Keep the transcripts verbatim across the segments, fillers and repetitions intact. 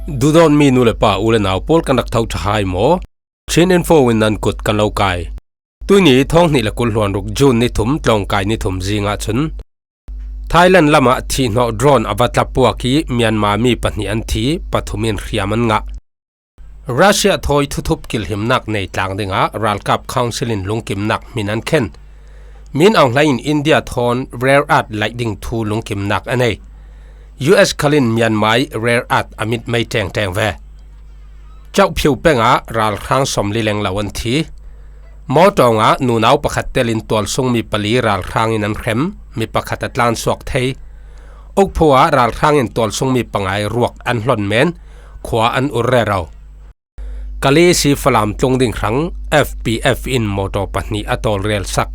Duhdawtmi nu le pa, u le nau pawl, kan rak tho ṭha hai maw? Chin Info in nan kut kan lo kai. Tuini thawng hnih le kul hluan ruk June ni thum, tlawngkai ni thum zingah chun Thailand lamah thihhnawh drone a va tla puak ih Myanmar mi pahnih an thi, pathum in hriam an ngah. Russia thawi thuthup kilhimnak nei tlang dingah ralkap council in lungkimnak hmin an khen. Min Aung Hlaing in India thawn rare earth laih ding thu lungkimnak a nei. U S khal in Myanmar ih rare earth a mit mai ṭengṭeng ve. Chauh Phiu pengah ralhrang sawmli leng lo an thi. Mawtawng ah nunau pakhat telin tualsungmi pali ralhrang in an hrem, mi pakhat a tlansuak thei. Ukphu ah ralhrang in tualsungmi pangai ruak an hlon men, khua an ur rero. Kalay si Falam tlung ding hrang F P F in mawtaw pahnih a tawlrel sak.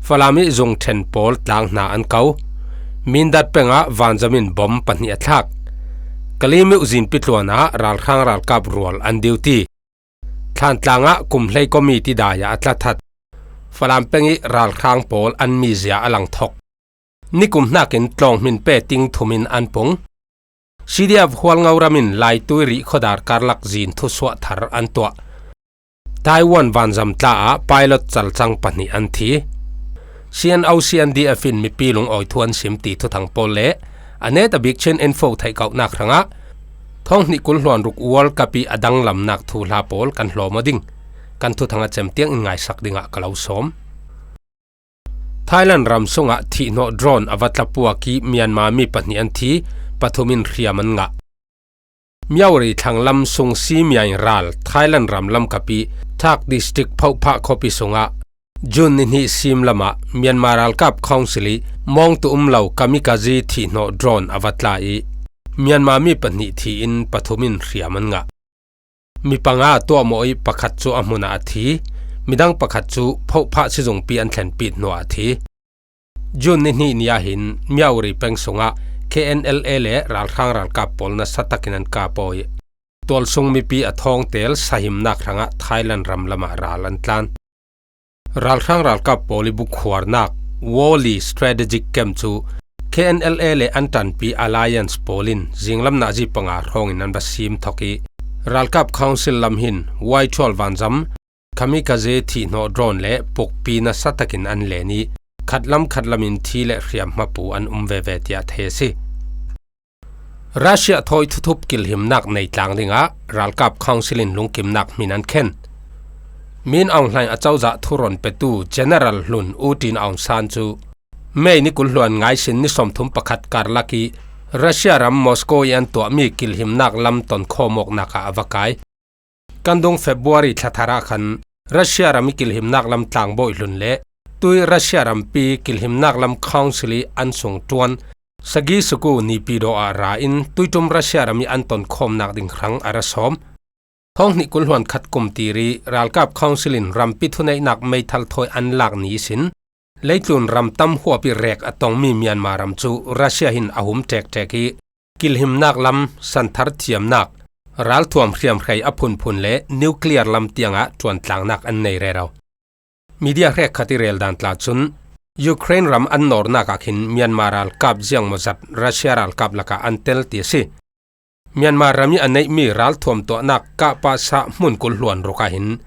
Falam ih zungṭhen pawl tlang hna an ko. Mindat pengah vanzam in bom pahnih a thlak. Kalay meuhzin pitluan ah ralhrang ralkap rual an duty. Thlantlangah kum hleikomi tidai ah a tla that. Falam peng ih ralhrang pawl an mizia a lang thok. Nikum hnakin tlawng hmin pe ting thum in an pung. C D F Hualngo ram in Laitui rih khuadar karlak zin thusuah thar an tuah. Taiwan vanzam tla ah pilot calcang pahnih an thi. C N O C N D F in mipi lungawi thu an sim ti thuthang pawl le a netabik Chin Info theihkauhnak hrangah thawng hnih kul hluan ruk World Cup ih a danglamnak thuhla pawl kan hlawm aw ding. Kan thuthang a cem tiang in ngaisak dingah ka lo sawm. Thailand ram sungah thihhnawh drone a va tla puak ih Myanmar mi pahnih an thi, pathum in hriam an ngah. Myawaddy thlanglam sung Simyaing ral Thailand ram lamkap ih Thak District Phophah khuapi sungah June ni hnih sim lamah Myanmar ralkap council ih mawngtu um lo kamikaze thihhnawh drone a va tla ih Myanmar mi pahnih thi in pathum in hriam an ngah. Mi panga tuahmawh ih pakhat cu a hmunah a thi. Midang pakhat cu Phophah sizungpi an thlenpit hnuah a thi. June ni hnih ni ahhin Myawaddy peng sungah K N L A le ralhrang ralkap pawl nasa takin an kap aw ih tualsung mipi a thawngtel sahimnak hrangah Thailand ram lamah ral an tlan. Ralhrang ralkap pawl ih bukhuarnak Wawly Strategic Camp cu K N L A le an ṭanpi Alliance pawl in zinglam nazi panga hrawngin an va sim thok ih ralkap council lam hin Y twelve vanzam, kamikaze thihhnawh drone le pukpi nasa takin an len ih khatlam khatlam in thi le hriam hmapu an um veve tiah thei a si. Russia thawi thuthup kilhimnak nei tlang dingah ralkap council in lungkimnak hmin an khen. Min Aung Hlaing a cozah thurawn petu General hlun U Tin Aung San cu May ni kul hluan ngai sin ni sawmthum pakhat karlak ih Russia ram Moscow ih an tuahmi kilhimnak lam tonkhawm awknak ah a va kai. Kan dung February thla thar ah khan Russia ram ih kilhimnak lam tlangbawi hlun le tui Russia rampi kilhimnak lam council ih an sung ṭuan Sagisoku Naypyidaw ah ra in tuiṭum Russia ram ih an tonkhawmnak ding hrang a ra sawm. Thawng hnih kul hluan khat kum tir ih ralkap council in rampi thuneihnak meithal thawi an lak ni ihsin leitlun ram tam huap ih rek a tongmi Myanmar ram cu Russia hin a hum ṭekṭek ih kilhimnak lam, santhar thiamnak, ralthuam hriamhrei a phunphun le nuclear lam tiangah ṭuantlangnak an nei rero. Media hrekkhat ih reldan tla cun Ukraine ram an nawrnak ah khin Myanmar ralkap ziangmawzat Russia ralkap lakah an tel ti a si. Myanmar ram ih a neihmi ralthuam tuahnak kahpahsah hmun kul hluan ruk ah hin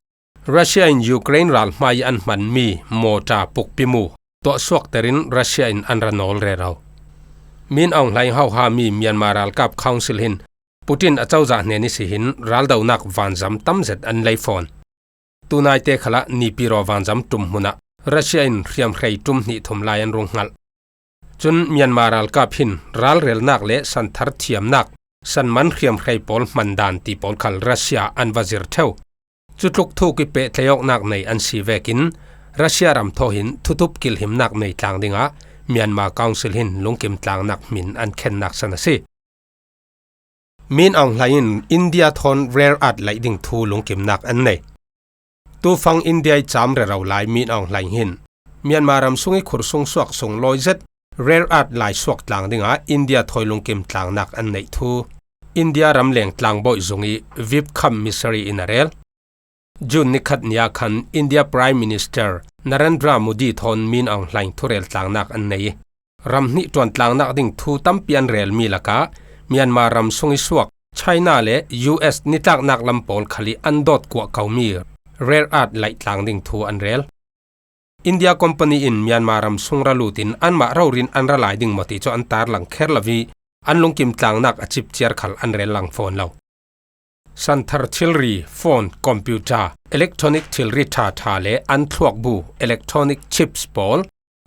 Russia in Ukraine ral hmai ih an hmanmi mortar pukpi mu tuahsuakter in Russia in an ra nawl rero. Min Aung Hlaing hohami Myanmar ralkap council hin Putin a cozah hnen ihsi hin raldonak vanzam tamzet an lei fawn. Tunaite khalah Naypyidaw vanzam ṭum hmunah Russia in hriamhrei ṭum hnih thum lai an rung hngalh. Cun Myanmar ralkap hin ralrelnak le santhar thiamnak, sanman hriamhrei pawl hman dan ti pawl khal Russia an va zir ṭheu. Cutluk thuk ih pehtlaihawknak nei an si vekin Russia ram thaw hin thuthup kilhimnak nei tlang dingah Myanmar Council hin lungkim tlangnak hmin an khennak san a si. Min Aung Hlaing in India thawn rare earth laih ding thu lungkimnak an nei. Tufang India ih cam rero lai Min Aung Hlaing hin Myanmar ram sung ih khursung suak sunglawi zet rare earth laisuak tlang dingah India thawi lungkim tlangnak an neih thu India ramleng tlangbawi zung ih Vikram Misri in a rel. June ni khat ni ah khan India Prime Minister Narendra Modi thawn Min Aung Hlaing thurel tlangnak an nei ih ram hnih ṭuantlangnak ding thu tampi an relmi lakah Myanmar ram sung ih suak China le U S nitlaknak lam pawl khal ih an dawt kuah komi rare earth laih tlang ding thu an rel. India company in Myanmar ram sung ra lutin anmah rori in an ra lai ding maw ti cu an tarlang kher lo ih an lungkim tlangnak a cip ciar khal an rel lang fawn lo. Santhar thilri, phone, computer, electronic thilri ṭha ṭha le an thluak bu, electronic chips, pawl,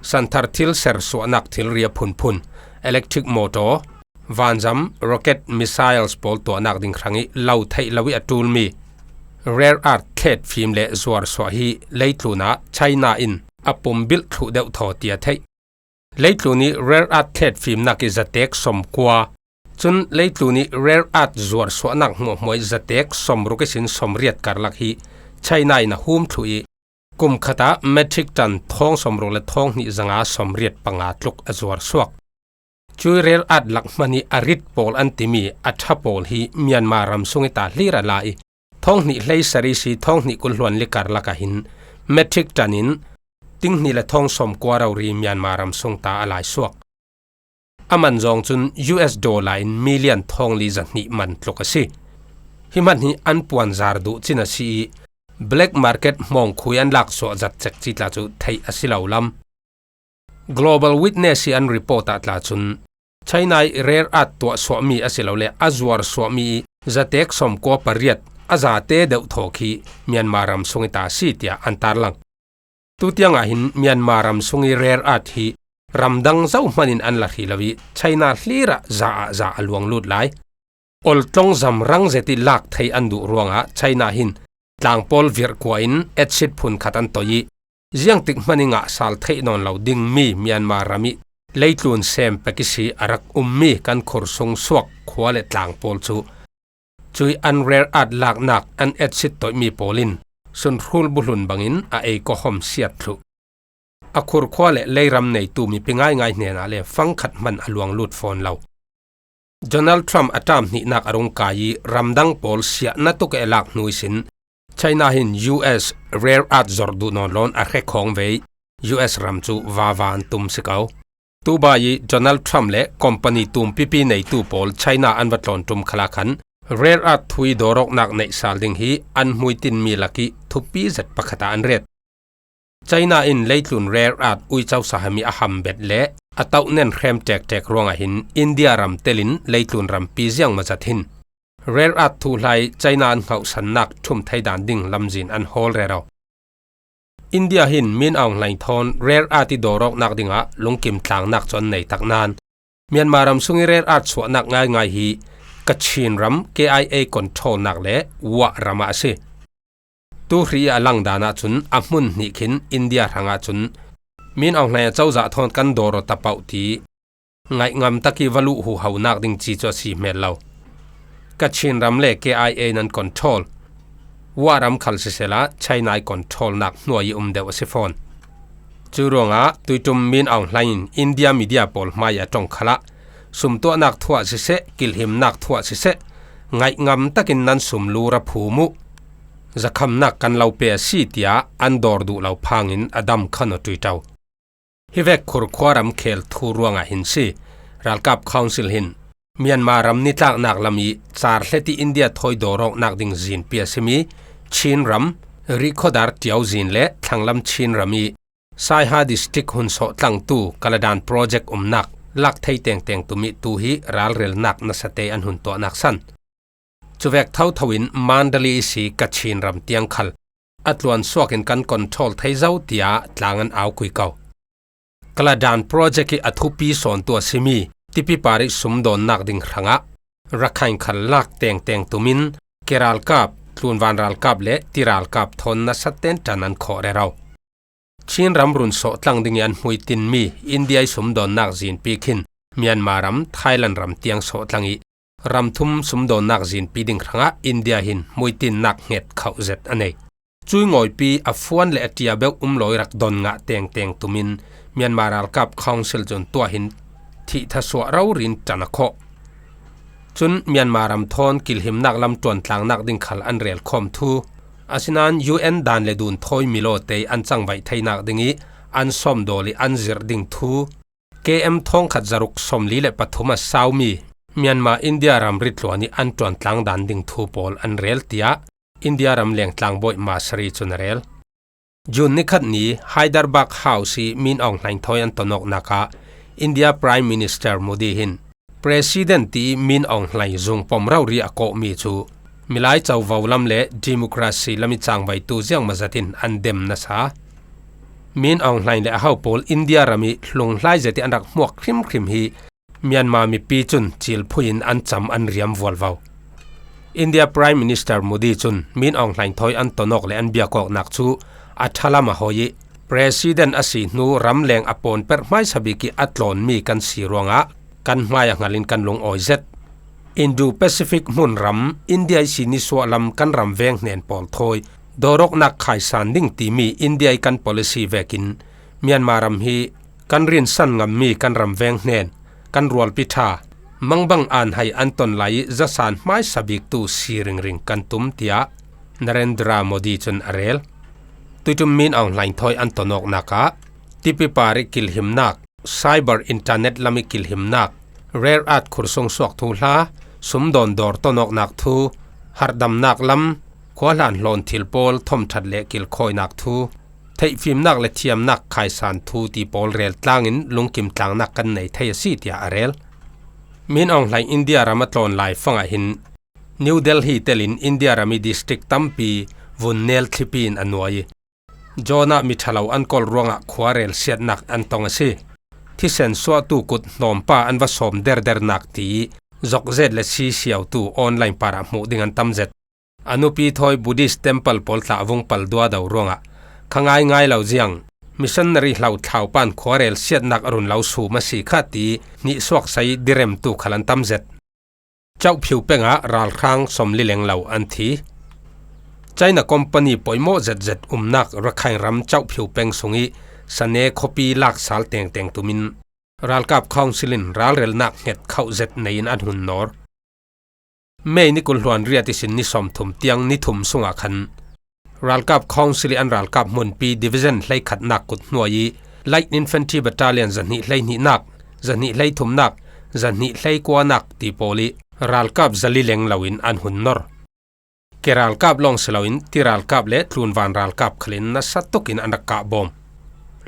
santhar thil ser suahnak thilri a phunphun, electric motor, vanzam, rocket, missiles pawl tuahnak ding hrangih lo theih lo ih a ṭulmi rare earth thlet fim le zuar suah hi leitlun ah China in a pumbilh thluh deuh thaw ti a theih. Leitlun ih rare earth thlet fimnak ih zatek sawmkua, cun leitlun ih rare earth zuar suahnak hmuahhmuah ih zatek sawmruk ihsin sawmriat karlak hi China in a hum thluh ih, kum khat ah metric ton thawng sawmruk le thawng hnih zanga sawmriat panga tluk a zuar suak. Cui rare earth lak hman ih a rit pawl an timi a ṭha pawl hi Myanmar ram sung ih ta hlir a la ih, thawng hnih hleisarih ihsi thawng hnih kul hluan li karlak ah hin metric ton in ting hnih le thawng sawmkua rori Myanmar ram sung ta a lai suak. A man zawng cun U S dollar in million thawng li zahnih man tluk a si. Hi hman hi an puanzar duh cin a si ih, black market hmawngkhui an lak suah zat cek ci tla cu theih a si lo lam. Global Witness ih an report ah tla cun China ih rare earth tuah suahmi a si lo le a zuar suahmi ih zatek sawmkua pariat a zate deuh thaw khi Myanmar ram sung ih ta a si tiah an tarlang. Tutiang ah hin Myanmar ram sung ih rare earth hi ramdang zoh hman in an la hrih lo ih China hlir ah za ah za a luang lut lai. Oltlong zam rang zet ih lak thei an duh ruangah China hin tlang pawl virh kuah in acid phun khat an toih ih, ziangtik hman ih ngahsal theih nawn lo dingmi Myanmar ram ih leitlun sem pek ihsi a rak ummi kan khur sung suak khua le tlang pawl cu cui an rare earth laknak an acid toihmi pawl in sunhrul buhlun bangin a ei kawhawm siat thluh. A khurkhua le leiram neitu mipi ngaingai hnenah le fangkhat hman a luang lut fawn lo. Donald Trump a term hnihnak a rung kai ih ramdang pawl siah na tuk eh lak hnu ihsin China hin U S rare earth zorh duh nawn loin a hre khawng ve ih U S ram cu vava an tum si ko. Tubai ih Donald Trump le company tumpipi neitu pawl China an va tlawn ṭum khalah khan rare earth thu ih dawrawknak neih sal ding hi an hmuitinmi lakih thupi zet pakhat ah an ret. China in leitlun rare earth uico saham ih a ham bet le a tohnen hrem ṭekṭek ruangah hin India ram telin leitlun rampi ziangmazat hin rare earth thuhla ih China an hngauhsannak ṭhum thei dan ding lamzin an hawl rero. India hin Min Aung Hlaing thawn rare earth ih dawrawknak dingah lungkim tlangnak cu an nei tak nain Myanmar ram sung ih rare earth suahnak ngaingai hi Kachin ram K I A controlnak le Wah ram ah a si. Tu hri ih a langdan ahcun a hmun hnih khin India hrangah cun Min Aung Hlaing a cozah thawn kan dawraw ta pauh ti ngaihngam tak ih va luh huhonak ding ci cu a si hmel lo. Kachin ram le K I A nan control, Wah ram khal sisehla China ih controlnak hnuai ih um deuh a si fawn. Cu ruangah tuiṭum Min Aung Hlaing in India media pawl hmaiah a ṭong khalah sumtuahnak thuah siseh, kilhimnak thuah siseh, ngaihngam takin nan sumlu ra phum uh. Zakhamnak kan lo pe a si tiah an dawr duh lo phangin a dam khan aw ṭuiṭo. Hi vek khurkhua ram khel thu ruangah hin si. Ralkap Council hin Myanmar ram nitlaknak lam ih carhlet ih India thawi dawrawknak ding zinpi a simi Chin ram Rikhodar Tiauzin le thlanglam Chin ram ih Saiha District hun sawhtlangtu Kaladan Project umnak lak thei tengteng tum ih tu hi ralrelnak nasate an hun tuahnak san. Cuvek thotho in Mandalay ihsi Kachin ram tiang khal a tluan suak in kan control thei zo tiah tlang an au kui ko. Kaladan Project ih a thupi sawntu a simi tipi par ih sumdawnnak ding hrangah Rakhine khal lak tengteng tum in keralkap, tlunvan ralkap le tiralkap thawn nasa ten ṭan an khawh rero. Chin ram run sawhtlang ding ih an hmuitinmi India ih sumdawnnak zinpi khin Myanmar ram, Thailand ram tiang sawhtlang ih ram thum sumdawnnak zinpi ding hrangah India hin hmuitinnak hnget khauh zet a nei. Cui ngawipi a fuan le a ṭia beuh um lawi rak don ngah tengteng tum in Myanmar ralkap Council cun tuah hin thih thasuah rori in ṭan a khawh. Cun Myanmar ram thawn kilhimnak lam ṭuantlangnak ding khal an relkhawm thu. Asinain U N dan le dun thawi milawte ih an cangvaih theinak ding ih an sawmdawl ih an zirh ding thu. K M thawngkhat zaruk sawmli le pathum a saumi Myanmar India ram ritluan i an ṭuan tlang dan ding thu pawl an rel, tiah India ram leng tlangbawi Masari cun a rel. June ni khat ni Hyderabad House i Min Aung Hlaing thawi an tonawknak ah India Prime Minister Modi hin President ti Min Aung Hlaing zungpom rori a kawhmi cu milai covo lam le democracy lam i cangvaitu ziangmazat in an dem nasa. Min Aung Hlaing le a ho pawl India ram i hlunghlai zet i an rak hmuak hrimhrim hi Myanmar mipi cun cilphui in an cam an riam vualvo. India Prime Minister Modi cun Min Aung Hlaing thawi an tonawk le an biakawknak cu a ṭhalam a hawi i President a si hnu ramleng a pawnperh hmaisa bik i a tlawnmi kan si ruangah kan hmai a hngal in kan lungawi zet. Indo-Pacific hmunram India i si nisuah lam kan ram veng hnen pawl thawi dawrawknak khaisan ding timi India i kan policy vekin Myanmar ram hi kan rinsan ngammi kan ram veng hnen kan rualpi ṭha mangbang an hai an ton lai i zasan hmaisa biktu si ringring kan tum, tiah Narendra Modi cun a rel. Tuiṭum Min Aung Hlaing thawi an tonawknak ah tipi par i kilhimnak, cyber internet lam i kilhimnak, rare earth khursung suak thuhla, sumdawn dawr tonawknak thu, harhdamnak lam, khuahlan hlawn thil pawl thawmṭhat le kilkhawinak thu, theihfimnak le thiamnak khaisan thu ti pawl rel tlangin lungkim tlangnak kan nei thei a si, tiah a rel. Min Aung Hlaing India ram a tlawn lai fangah hin New Delhi telin India ram i district tampi vun nel thlipi in a nuai i, Jonah miṭhalo an kawl ruangah khuarel siatnak an tong a si. Thisen suahtu kut hnawmpa an va sawm derdernak ti zokzet le sisiautu online parah hmuh ding an tam zet. A nupi thawi Buddhist temple pawl tla a vung pal duado ruangah kha ngaingai lo ziang missionary hlo thlaupan khuarel siatnak a run lo sum a si kha ti hnihsuak sai diremtu khal an tam zet. Chauhphiu peng ah ralhrang sawmli leng lo an thi. China company poimawh zetzet umnak Rakhine ram Chauhphiu peng sung i Sane khuapi laksal tengteng tumin ralkap council in ralrelnak hnget khauh zet nei in an hun nawr. May ni kul hluan riat ihsin ni sawmthum tiang ni thum sungah khan ralkap council i an ralkap hmunpi division hleikhatnak kut hnuai i light infantry battalion zahnih hleihnihnak, zahnih hleithumnak, zahnih hleikuanak ti pawl i ralkap zali leng loin an hun nor. Ke ralkap lawng si loin ti ralkap le tlunvan ralkap khalin nasa tukin an rak kah bawm.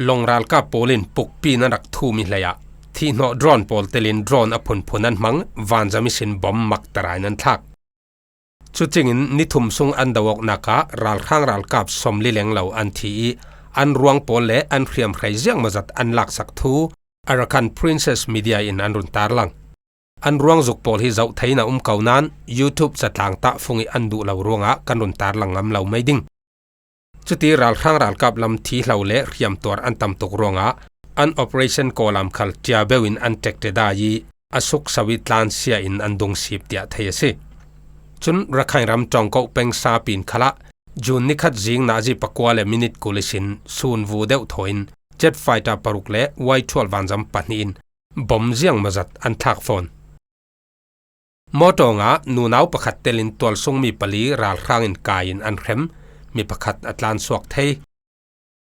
Long ralkap pawl in pukpi in an rak thum i hleiah thihhnawh drone pawl telin drone a phunphun an hmang, vanzam ihsin bom maktarai in an thlak. Cucingin ni thum sung an do awknak ah ralhrang ralkap sawmli leng lo an thi i an ruang pawl le an hriamhrei ziangmawzat an laksak thu Arakan Princess Media in an run tarlang. An ruangzuk pawl hi zoh theiin a um ko nain YouTube zatlang tahfung i an duh lo ruangah kan run tarlang ngam lo mai ding. Cuti ralhrang ralkap lam thi hlo le hriamtuar an tam tuk ruangah an operation kawlam khal ṭiabeu in an ṭekte dai i a sukso i tlansia in an dungsip tiah thei a si. Cun Rakhine ram Ṭawngkoh peng Sapin khalah June ni khat zing nazi pakua le minit kul ihsin sun vu deuh thaw in jet fighter paruk le Y twelve vanzam pahnih in bom ziangmawzat an thlak fawn. Mawṭawng ah nunau pakhat telin tualsungmi pali ralhrang in kai in an hrem, mi pakhat a tlansuak thei.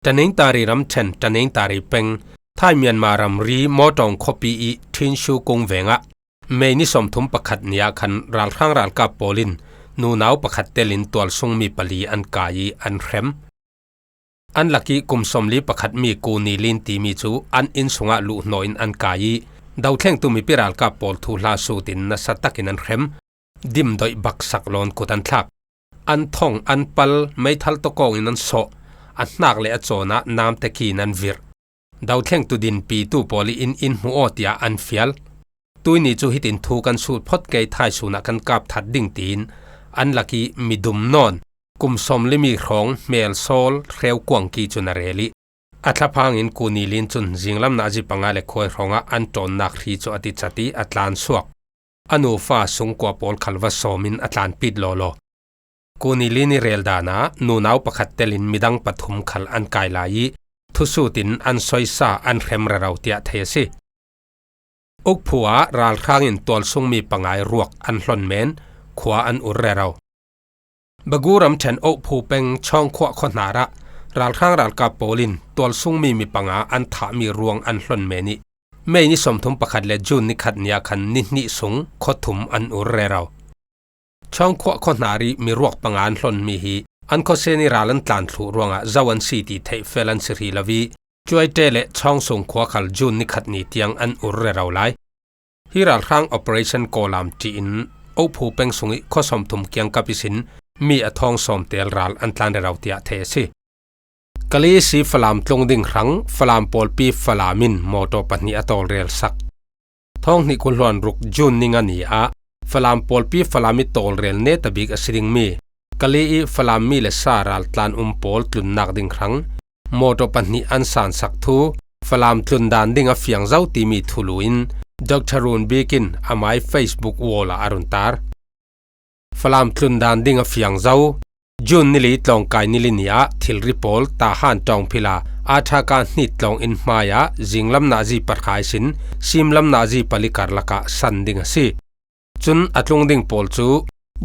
Tanengtari ramṭhen Tanengtari peng Thai Myanmar ramri Mawṭawng khuapi i Thinshu kung vengah May ni sawmthum pakhat ni ah khan ralhrang ralkap pawl in nunau pakhat telin tualsungmi pali an kai i an hrem. An lak i kum sawmli pakhat mi Kuni Lin timi cu an inn sungah luhhnawh in an kai i dothlengtu mipi ralkap pawl thuhla sut in nasa takin an hrem. Dimdoih baksak lawn kut an thlak. An thong, an pal, meithal tawkawng in an sawh. A hnak le a cawn ah namteki in an virh. Dothlengtu dinpitu pawl i in in hmu aw tiah an fial. Tuini cu hitin thu kan sut phot kei, thaisun ah kan kap that ding tiin an lak i midum nawn kum sawmli mi hrawng hmel sawl hreu kuangki cun a rel i a thlaphang in Kuni Lin cun zinglam nazi panga le khuai hrawngah an ṭawnnak hri cu a ticat i a tlansuak. A nufa sungkua pawl khal va sawm in a tlanpit lawlaw. Kuni Lin i rel dan ah nunau pakhat telin midang pathum khal an kai lai i thusut in an soisa an hrem rero tiah thei a si. Ukphu ah ralhrang in tualsungmi pangai ruak an hlon men, khua an ur rero. Bagu ramṭhen Ukphu peng Chawngkhuah khuahnar ah ralhrang ralkap pawl in tualsungmi mi panga an thahmi ruang an hlon men i May ni sawmthum pakhat le June ni khat ni ah khan ni hnih sung khaw thum an ur rero. Chawngkhua khaw hnar ih mi ruak panga an hlonmi hi an khawsen ih ral an tlan thluh ruangah zo an si ti theih fel an si hrih lo ih, Cuaite le Chawngsung khua khal June ni khat ni tiang an ur rero lai. Hi ralhrang Operation Kawlam ṭihin Ophu peng sungih khaw sawmthum kiangkap ihsin mi a thawng sawm tel ral an tlan rero tiah thei a si. Kalay ihsi Falam tlung ding hrang Falam pawlpi Falam in mawtaw pahnih a tawlrelsak. Thawng hnih kul hluan ruk June ni nga ni ah Falam pawlpi Falam ih tawlrel netabik a si dingmi Kalay ih Falam mi le sa raltlan um pawl tlunnak ding hrang mawtaw pahnih an sansak thu Falam tlun dan ding a fiang zo timi thulu in Doctor Run Bik in amai Facebook wall ah a run tar. Falam tlun dan ding a fiang zo. June ni li tlawngkai ni li ni ah thilri pawl Tahan ṭawng phila Athaka hnit tlawng in hmaiah zinglam nazi pahra ihsin simlam nazi pali karlakah san ding a si. Cun a tlung ding pawl cu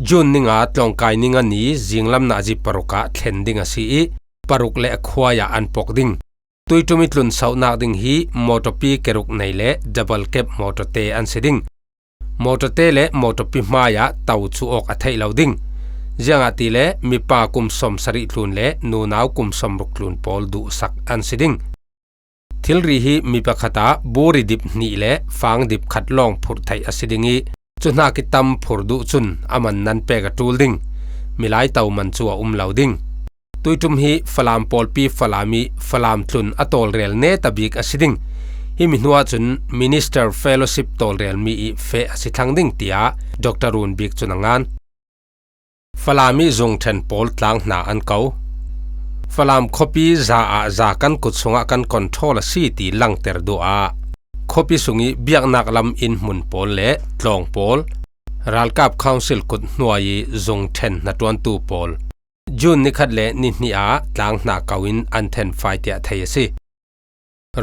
June ni nga tlawngkai ni nga ni zinglam nazi paruk ah thlen ding a si ih paruk le a khuai ah an pok ding. Tuiṭum ih tlunsohnak ding hi mawtawpi keruk nei le double cab mawtawte an si ding. Mawtawte le mawtawpi hmaiah to cu awk a theih lo ding. Ziangahtile mipa kum sawmsarih tlun le nunau kum sawmruk tlun pawl duhsak an si ding. Thilri hi mi pakhat ah buri dip hnih le fang dip khat lawng phurh theih a si ding ih, cu hnak ih tam phur duh cun a man nan pek a ṭul ding. Milai to man cu a um lo ding. Tuiṭum hi Falam pawlpi Falam ih Falam tlun a tawlrel netabik a si ding. Hi mi hnuah cun Minister Fellowship tawlrelmi ih feh a si thlang ding, tiah Doctor Run Bik cun a ngan. Falam ih zungṭhen pawl tlang hna an ko. Falam khuapi za ah za kan kut sungah kan control a si ti langter duh ah khuapi sungih biaknak lam inn hmun pawl le tlawng pawl, ralkap council kut hnuai ih zungṭhen hnaṭuantu pawl June ni khat le ni hnih ah tlang hna ko in an thenfai tiah thei a si.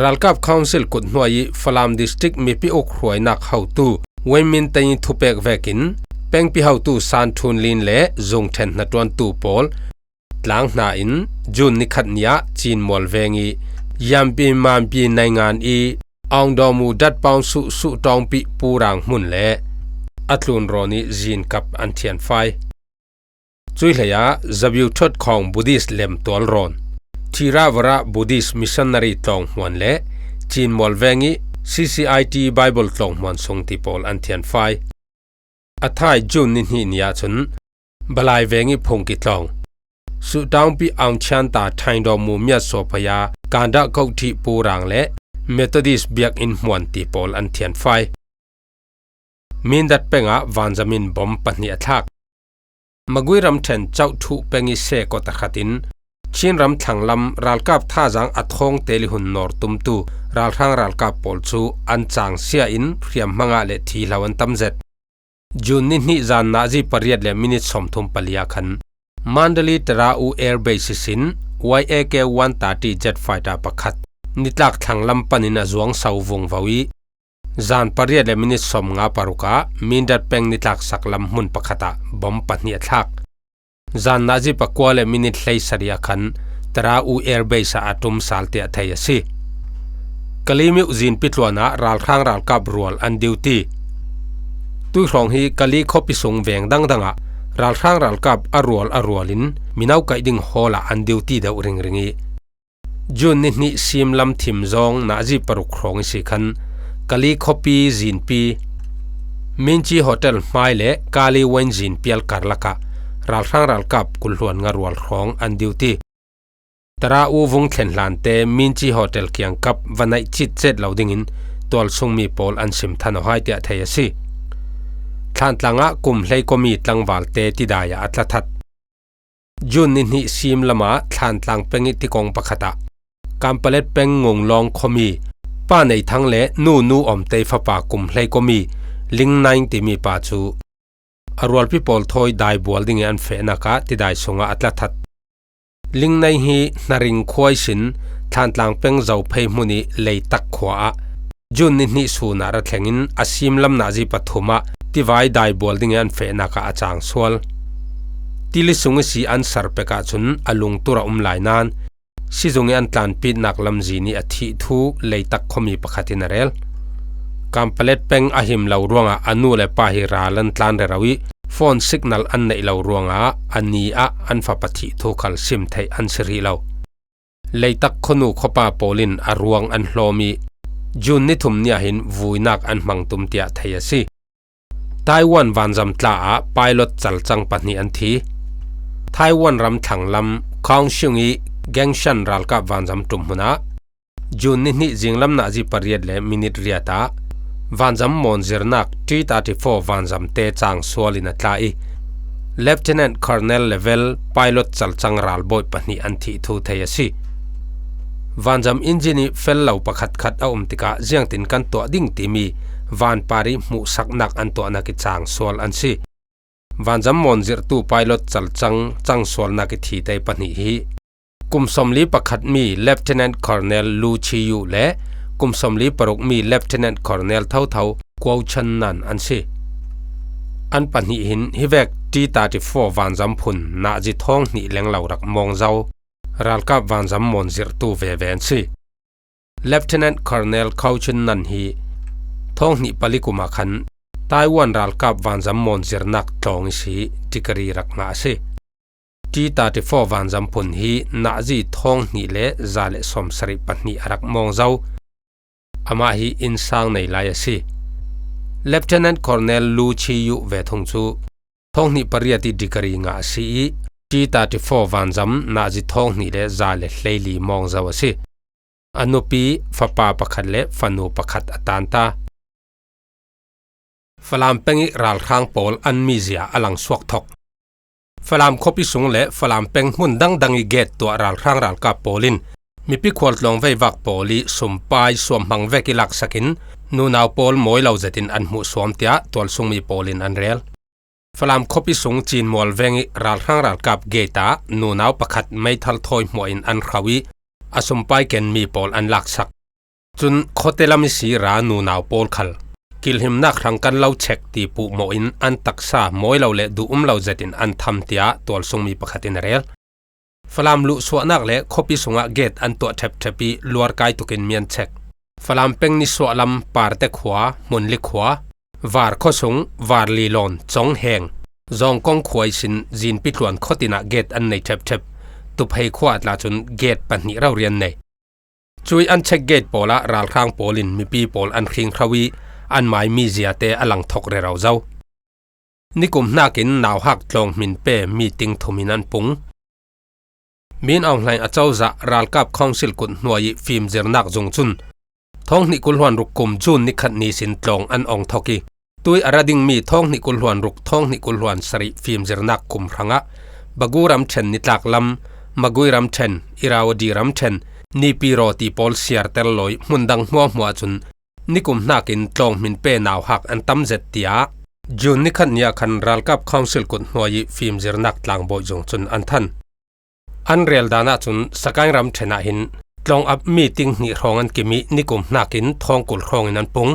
Ralkap council kut hnuai ih Falam District mipi uk hruainak hotu Wayne Min Teng ih thupek vekin pengpi hotu San Thun Lin le zungṭhen hnaṭuantu pawl tlang hna in June ni khat ni ah Cinmual veng ih Yampi Mampi Naingan ih Aung Daw Mu Dat Paung Suh Suh Tawngpi Purang hmun le a tlunrawn ih zinkap an thianfai. Cuih hleiah Zabiu Thot Khawng Buddhist lem tualrawn, Theravada Buddhist Missionary tlawng hmuan le Cinmual veng ih C C I T Bible tlawng hmuan sung ti pawl an thianfai. A thai June ni hnih ni ahcun Balai veng ih phungki tlawng, Suhtawngpi Aung Thian Ta Thaingdaw Mu Miat Suaphaya Kandah Koh Thih Purang le Methodist biakinn hmuan ti pawl an thianfai. Mindat peng ah vanzam in bom pahnih a thlak. Magui ramṭhen Chauhthuh peng ih se kawt a khat in Chinram thlanglam ralkap thazaang a thawng tel ih hun nawr tumtu ralhrang ralkap pawl cu an cangsia in hriamhma ngah le thihlo an tam zet. June ni hnih zan nazi pariat le minit sawmthum pali ah khan Mandalay Tara U Air Base ihsin Y A K one thirty jet fighter pakhat nitlak thlanglam panin a zuang so vungvo ih, zan pariat le minit sawmnga paruk ah Mindat peng nitlak saklam hmun pakhat ah bom pahnih a thlak. Zan nazi pakua le minit hleisarih ah khan Tara U Air Base ah a ṭum sal tiah thei a si. Kali miuh zinpi tluan ah ralhrang ralkap rual an duty. Tuihrawng hi Kali khuapi sung veng dangdang ah ralhrang ralkap a rual a rual in mino kaih ding hawl ah an duty deuh ringring ih, June ni hnih simlam thim zawng nazi paruk hrawng ihsi khan Kali khuapi zinpi Minchi Hotel hmai le Kali Wine zinpial karlak ah ralhrang ralkap kul hluan nga rual hrawng an duty. Tara U vung thlen hlante Minchi Hotel kiangkap va naih citcet lo dingin tualsungmi pawl an sim than aw hai tiah thei a si. Thlantlang ah kum hleikua mi tlangvalte tidai ah a tla that. June ni hnih sim lamah Thlantlang peng ih tikong pakhat ah Kanpalet peng Ngunglawng khuami Pa Nei Thang le Nu Nu Om Tei fapa kum hleikua mi Ling Naing timi pa cu a rualpi pawl thawi daibual dingin an fehnak ah tidai sungah a tla that. Ling Naing hi Hnaring khua ihsin Thlantlang peng Zophei hmun ih Leitak khua ah June ni hnih sun ah ra thlengin a sim lam nazi pathum ah tivai daibual dingin an fehnak ah a cang sual. Tili sung ihsi an sar pek ahcun a lungtur a um lai nain sizung ih an tlanpitnak lamzin ih a thih thu Leitak khuami pakhat in a rel. Kampalet peng a him lo ruangah a nu le pa hi ral an tlan rero ih, phone signal an neih lo ruangah a ni ah an fapa thih thu khal sim theih an si rih lo. Leitak khuanu khuapa pawl in a ruang an hlawm ih, June ni thum ni ah hin vuinak an hmang tum tiah thei a si. Taiwan vanzam tla ah pilot calcang pahnih an thi. Taiwan ram thlanglam Kaohsiung ih Gangshan ralkap vanzam ṭum hmunah June ni hnih zinglam nazi pariat le minit riat ah vanzam mawnzirnak T thirty-four vanzamte cangsual in a tla ih, Lieutenant Colonel level pilot calcang ralbawi pahnih an thih thu thei a si. Vanzam engine ih fel lo pakhatkhat a um tikah ziangtin kan tuah ding timi vanpar ih hmuhsaknak an tuahnak ih cangsual an si. Vanzam mawnzirtu pilot calcang cangsualnak ih thite pahnih hi kum sawmli pakhat mi Lieutenant Colonel Lu Chi Yu le kum sawmli paruk mi Lieutenant Colonel thotho Kuo Chan Nan an si. An pahnih hin hivek T thirty-four vanzam phun nazi thawng hnih leng lo rak mawng zo. Ralkap vanzam mawnzirtu veve an si. Lieutenant Colonel Kuo Chan Nan hi thawng hnih pali kum ah khan Taiwan ralkap vanzam mawnzirnak tlawng ihsi degree rak ngah a si. T thirty-four vanzam phun hi nazi thawng hnih le za le sawmsarih pahnih a rak mawng zo. Amah hi innsang nei lai a si. Lieutenant Colonel Lu Chi Yu ve thung cu thawng hnih pariat ih degree ngah a si ih, T thirty-four vanzam nazi thawng hnih le za le hleili mawng zo a si. A nupi fapa pakhat le fanu pakhat a tanta. Falam peng ih ralhrang pawl an mizia a langsuak thok. Falam khuapi sung le Falam peng hmun dangdang ih gate tuah ralhrang ralkap pawl in mipi khualtlawng veivak pawl ih sumpai suamhmang vek ih laksakin nunau pawl mawi lo zetin an hmuh suam tiah tualsungmi pawl in an rel. Falam khuapi sung Cinmual veng ih ralhrang ralkap gate ah nunau pakhat meithal thawi hmuah in an hro ih a sumpai kenmi pawl an laksak. Cun khuate lam ihsi ra nunau pawl khal kilhimnak hrang kan lo chek ti puhmawh in an taksa mawi lo le duh um lo zetin an tham tiah tualsungmi pakhat in a rel. Falam luhsuahnak le khuapi sungah gate an tuah ṭhepṭhep ih luarkai tukin mi an chek. Falam peng nisuah lam Parte khua, Hmunli khua, Var khuasung, Varli lawn, Cawng Heng, Zawngkong khua ihsin Zinpi tluan khuatin ah gate an nei ṭhepṭhep. Tuphei khua a tla cun gate pahnih rori an nei. Cuih an chek gate pawl ah ralhrang pawl in mipi pawl an hring hro ih an mai miziate a lang thok rero zo. Nikum hnakin nauhak tlawng hmin pe meeting thum in an pung. Min Aung Hlaing a cozah ralkap council kut hnuai ih fimzirnak zung cun thawng hnih kul hluan ruk kum June ni khat ni sin tlawng an ong thok ih, tui a ra dingmi thawng hnih kul hluan ruk, thawng hnih kul hluan sarih fimzirnak kum hrangah Bagu ramṭhen nitlak lam, Magui ramṭhen, Irrawaddy ramṭhen, Naypyidaw ti pawl siarter lo ih hmun dang hmuahhmuah cun nikum hnakin tlawng hmin pe nauhak an tam zet, tiah June ni khat ni ah khan ralkap council kut hnuai ih fimzirnak tlangbawi zung cun an than. An rel dan ahcun Sagaing ramṭhen ah hin tlawng ap meeting hnih hrawng an kim ih nikum hnakin thawng kul hrawngin an pung.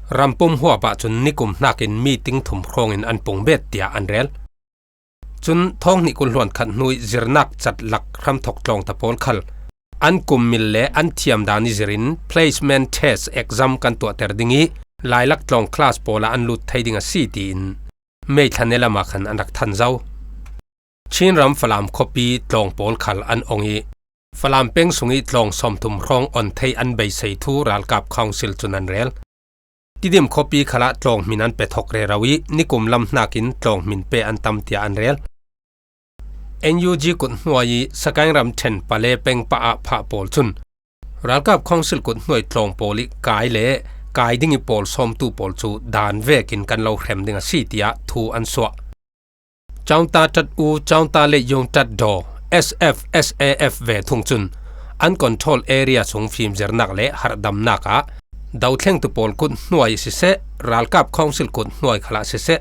Rampum huap ahcun nikum hnakin meeting thum hrawngin an pung bet, tiah an rel. Cun thawng hnih kul hluan khat hnu ih zirnak catlak hramthok tlawngta pawl khal an kum mil le an thiam dan ih zirin placement test exam kan tuahter ding ih lailak tlawng class pawl ah an lut thei ding a si, tiin May thla ni lam ah khan an rak than zo. Chin ram Falam khuapi tlawng pawl khal an ong ih, Falam peng sung ih tlawng sawmthum hrawng on thei an beisei thu ralkap council cun an rel. Tidim khuapi khalah tlawng hmin an pe thok rero ih nikum lam hnakin tlawng hmin pe an tam, tiah an rel. N U G kut hnuai ih Sagaing ramṭhen Pale peng pah ah phah pawl cun ralkap council kut hnuai tlawng pawl ih kai le kai ding ih pawl sawmtu pawl cu dan vekin kan lo hrem ding a si, tiah thu an suah. Chaungta ṭat u, Chaungta le yung ṭat daw, S F S A F ve thung cun an control area sung fimzirnak le harhdamnak ah dothlengtu pawl kut hnuai siseh, ralkap council kut hnuai khalah siseh,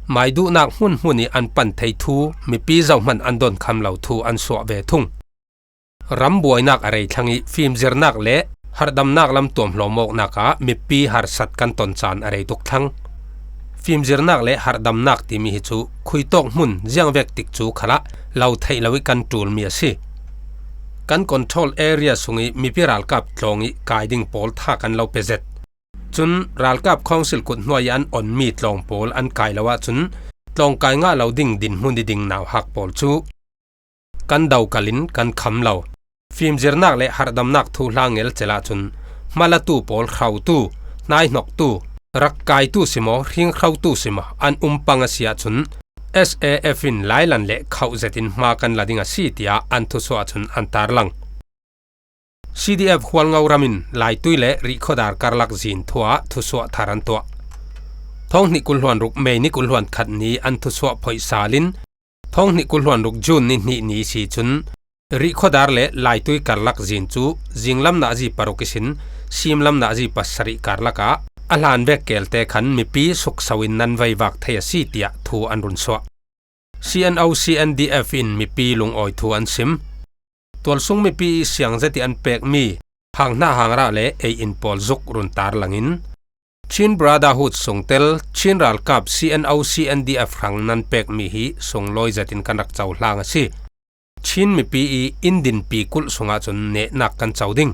maiduhnak hmunhmun ih an pan thei thu, mipi zohman an donkham lo thu an suah ve thung. Ram buainak a rei thlang ih fimzirnak le harhdamnak lam tuamhlawm awknak ah mipi harsat kan ton caan a rei tuk thlang. Fimzirnak le harhdamnak timi hi cu khuitawk hmun ziangvek tik cu khalah lo theih lo ih kan ṭulmi a si. Kan control area sung ih mipi ralkap tlawng ih kai ding pawl tha kan lo pe zet. Cun ralkap council kut hnuai an on mi tlawng pawl an kai lo ahcun tlawng kai ngah lo ding dinhmun i ding nauhak pawl cu kan do kalin kan kham lo. Fimzirnak le harhdamnak thuhla ngelcel ahcun hmalatu pawl hrotu, hnaihnoktu, rak kaitu si maw, hringhrotu si maw, an um pang a si ahcun S A F in lailan le khauh zetin hma kan la ding a si, tiah an thusuah cun an tarlang. C D F Hualngo ram in Laitui le Rihkhawdar karlak zin thu ah thusuah thar an tuah. Thawng hnih kul hluan ruk May ni kul hluan khat ni an thusuah phoih sal in, thawng hnih kul hluan ruk June ni hnih ni si cun Rihkhawdar le Laitui karlak zin cu zinglam nazi paruk ihsin simlam nazi pasarih karlak ah a hlan vek kelte khan mipi sukso in nan veivak thei a si, tiah thu an run suah. C N O C N D F in mipi lungawi thu an sim. Tualsung mipi i siang zet i an pekmi Hang Hna Hang Rah le ei in pawl zuk run tarlang in, Chin Brotherhood sungtel Chin ralkap C N O C N D F hrang nan pekmi hi sunglawi zetin kan rak cohlang a si. Chin mipi i in dinpi kulh sungah cun nehnak kan co ding.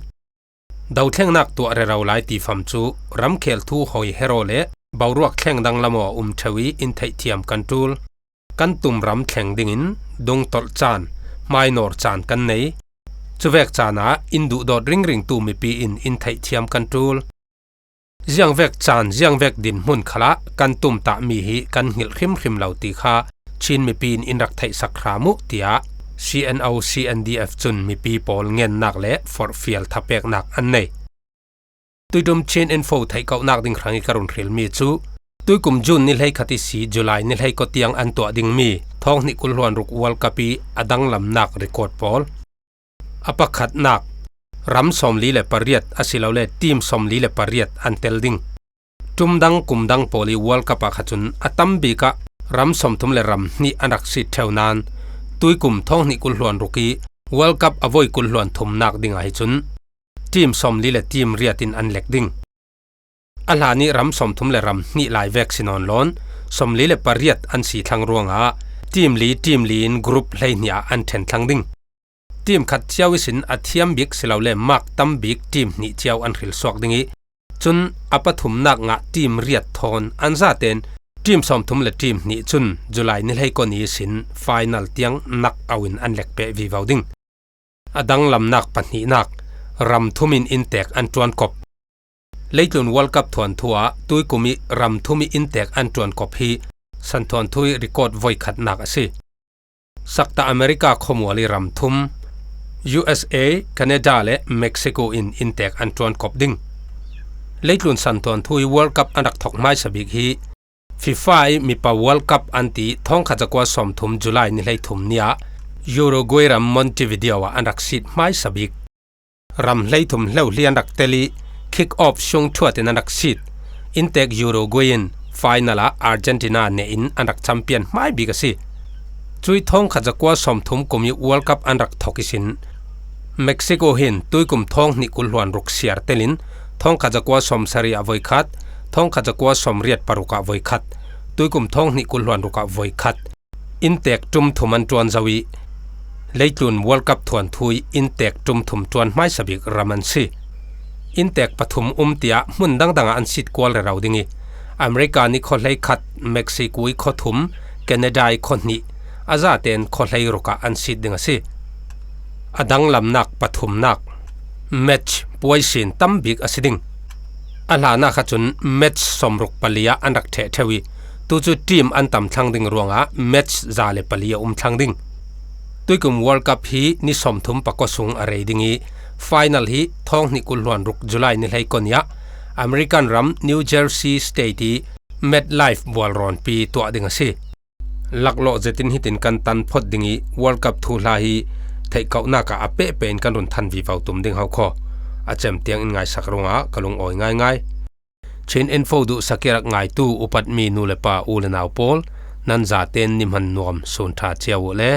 Dothlengnak tuah rero lai ti fam cu ramkhel thu hoi hero le boruak thleng danglam aw a um ṭheu i in theihthiam kan ṭul. Kan tum ram thleng dingin dungtolh caan, hmainor caan kan nei. Cuvek caan ah in duhdawt ringringtu mipi in in theihthiam kan ṭul. Ziangvek caan, ziangvek dinhmun khalah kan tumtahmi hi kan hngilh hrimhrim lo ti kha Chin mipi in in rak theihsak hram uh, tiah C N O C N D F cun mipi pawl ngennak le forhfial thapeknak an nei. Tuiṭum Chin Info theihkohnak ding hrang i ka run hrilmi cu tuikum June ni hleikhat ihsi July ni hleikua tiang an tuah dingmi thawng hnih kul hluan ruk World Cup i a danglamnak record pawl. A pakhatnak, ram sawmli le pariat asilole team sawmli le pariat an tel ding. Ṭum dang kum dang pawl i World Cup ah kha cun a tam bik ah ram sawmthum le ram hnih an rak sit ṭheu nain tuikum thawng hnih kul hluan ruk i World Cup a voi kul hluan thumnak ding ah hi cun team sawmli le team riat in an lek ding. A hlan i ram sawmthum le ram hnih lai vek si nawn lawn sawmli le pariat an si thlang ruangah team li, team li in group hleihnih ah an ṭhen thlang ding. Team khat cio ihsin a thiam bik silole mark tam bik team hnih cio an hril suak ding i cun a pathumnak ngah team riat thawn an zaten team sawmthum le team hnih cun July ni hleikua ni ihsin final tiang nak au in an lek peh vivo ding. A danglamnak pahnihnak, ram thum in inntek an ṭuankop. Leitlun World Cup thuanthu ah tuikum i ram thum i inntek an ṭuankop hi santhuanthu i record voikhatnak a si. Sakta America khuamual i ram thum, U S A, Canada le Mexico in inntek an ṭuankop ding. Leitlun santhuanthu i World Cup an rak thok hmaisa bik hi FIFA i Mipa World Cup an ti thawngkhat zakua sawmthum July ni hleithum ni ah Uruguay ram Montevideo ah an rak sit hmaisa bik. Ram hleithum hleuhli an rak tel i kick off sung ṭhuat in an rak sit. Inntek Uruguay in final ah Argentina neh in an rak champion hmai bik a si. Cui thawngkhat zakua sawmthum kum i World Cup an rak thok ihsin Mexico hin tuikum thawng hnih kul hluan ruk siar telin thawngkhat zakua sawmsarih ah voikhat, thawngkhat zakua sawmriat paruk ah voikhat, tuikum thawng hnih kul hluan ruk ah voikhat, inntek ṭum thum an ṭuan zo i leitlun World Cup thuanthu i inntek ṭum thum ṭuan hmaisa bik ram an si. Inntek pathum um tiah hmun dangdang ah an sit kual rero ding i America ni khuahlei khat, Mexico i khuathum, Canada i khuahnih, a zaten khuahlei ruk ah an sit ding a si. A danglamnak pathumnak, match puaisin tam bik a si ding. A hlanah kha cun match sawmruk pali ah an rak ṭheh ṭheu i tu cu team an tam thlang ding ruangah match za le pali a um thlang ding. Tuikum World Cup hi ni sawmthum pakua sung a rei ding i final hi thawng hnih kul hluan ruk July ni hleikua ni ah American ram New Jersey State i MetLife bualrawnpi tuah ding a si. Laklawh zetin hitin kan tan phot ding i World Cup thuhla hi theihkohnak ah a pehpeh in kan run than vivo tum ding ho khaw. A cem tiang in ngaisak ruangah ka lungawi ngaingai. Chin Info duhsak i rak ngaitu upatmi nu le pa, u le nau pawl, nan zaten ni hman nuam sun ṭha cio uh le